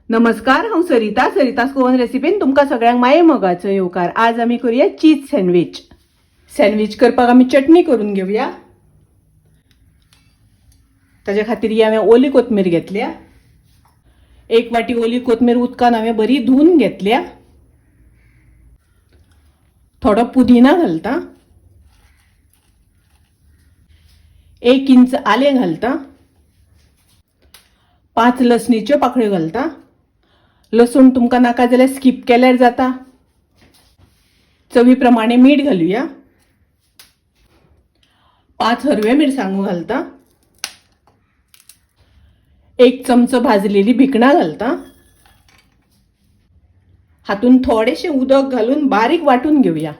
नमस्कार, हांव सरिता. सरिता's गोवन रेसिपीन तुमकां सगळ्यांक माये मोगाचो येवकार. आज आमी करूया चीज सँडवीच. सँडवीच करपाक आमी चटणी करून घेवया. ताच्या खातीर ही हांवें ओली कोथमीर घेतल्या. एक वाटी ओली कोथमीर उदकान हांवें बरी धुवन घेतल्या. थोडो पुदिना घालता. 1 इंच आलें घालता. 5 लसणीच्यो पाकळ्यो घालता. लसूण तुमकां नाका जाल्यार स्कीप केल्यार जाता. चवी प्रमाणे मीठ घालुया. 5 हरव्या मिरसांगो घालता. 1 चमचो भाजलेली भिकणां घालता. हातून थोडेशें उदक घालून बारीक वांटून घेवया.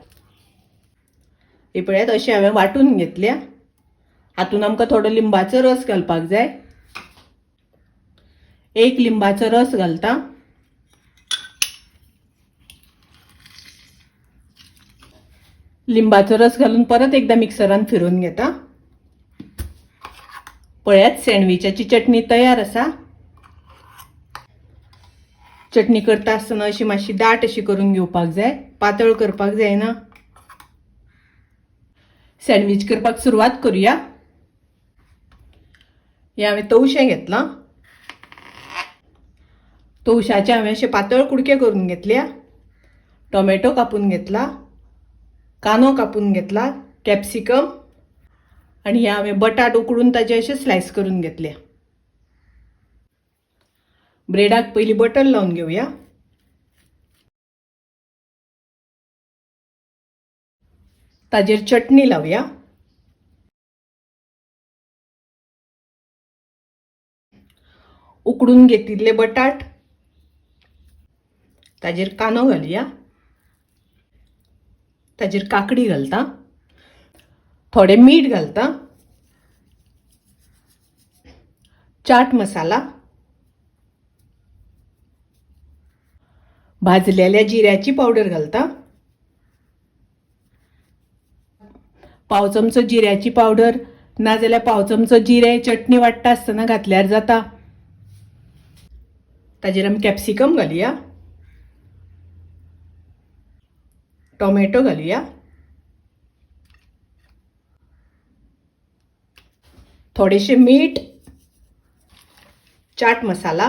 हे पळयात, अशें हांवें वांटून घेतल्या. हातून आमकां थोडो लिंबाचो रस घालपाक जाय. 1 लिंबाचो रस घालता. लिंबाचो रस घालून परत एकदा मिक्सरान फिरोवन घेता. पळयात, सँडविचाची चटणी तयार आसा. चटणी करता आसतना अशी मातशी दाट अशी करून घेवपाक जाय, पातळ करपाक जायना. सँडवीच करपाक सुरवात करूया. हें हांवें तवशें घेतलां. तवशाचे हांवें अशे पातळ कुडके करून घेतल्या. टोमॅटो कापून घेतला, कांदो कापून घेतला, कॅप्सिकम आनी हे हांवें बटाट उकडून ताचे अशे स्लायस करून घेतले. ब्रेडाक पयलीं बटर लावन घेवया. ताजेर चटणी लावया. उकडून घेतिल्ले बटाट, ताजेर कांदो घालया. ताजेर काकडी घालता. थोडें मीठ घालता. चाट मसाला, भाजलेल्या जिऱ्याची पावडर घालता. पाव चमचो जिऱ्याची पावडर नाजाल्यार पाव चमचो जिरें चटणी वांट्टा आसतना घातल्यार जाता. ताजेर आमी कॅप्सिकम घालया, टोमॅटो घालुया, थोडेशें मीठ, chaat masala,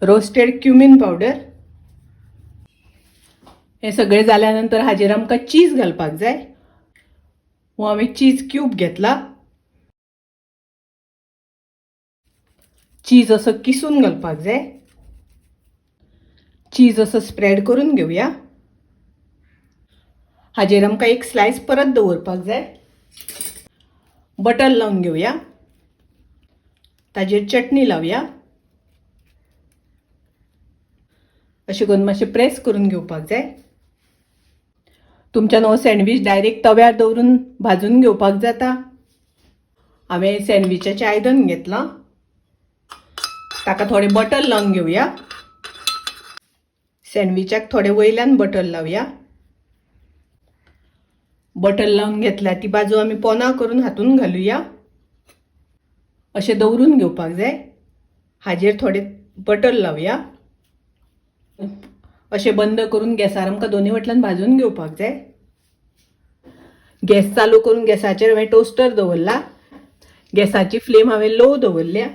roasted cumin powder. हें सगळें जाल्या नंतर हाजेर आमकां चीज घालपाक जाय. हो हांवें चीज क्यूब घेतला. चीज असो किसून घालपाक जाय. चीज असो स्प्रेड करून घेवया. हाजेर आमकां एक स्लायस परत दवरपाक जाय. बटर लावन घेवया. ताजेर चटणी लावया. अशें करून मातशें प्रेस करून घेवपाक जाय. तुमच्यान हो सँडवीच डायरेक्ट तव्यार दवरून भाजून घेवपाक जाता. हांवें सँडविचाचें आयदन घेतलां. ताका थोडें बटर लावन घेवया. सँडविचाक थोडें वयल्यान बटर लावया. बटर लावन घेतल्या ती बाजू आमी पोना करून हातून घालुया. अशें दवरून घेवपाक जाय. हाजेर थोडें बटर लावया. अशें बंद करून गॅसार आमकां दोनूय वटल्यान भाजून घेवपाक जाय. गॅस चालू करून गॅसाचेर हांवें टोस्टर दवरला. गॅसाची फ्लेम हांवें लो दवरल्या.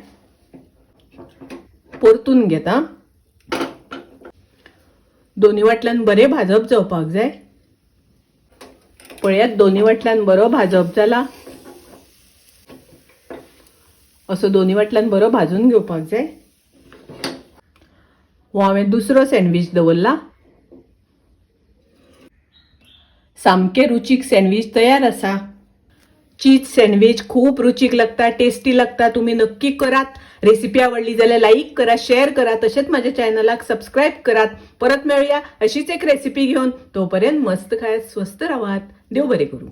परतून घेता. दोनूय वाटल्यान बरें भाजप जावपाक जाय. पळयात, दोनूय वाटल्यान बरो भाजप जाला. असो दोनूय वाटल्यान बरो भाजून घेवपाक जाय. हो हांवें दुसरो सँडवीच दवरला. सामकें रुचीक सँडवीच तयार आसा. चीज सँडवीच खूब रुचीक लागता, टेस्टी लागता. तुमी नक्की करात. रेसिपी आवडली जाल्यार लाईक करा, शेअर करा, तशेंच माझ्या चॅनलाक सबस्क्राईब करात. परत मेळूया अशीच एक रेसिपी घेवन. तोपर्यंत मस्त खायात, स्वस्थ रावात. देव बरें करूं.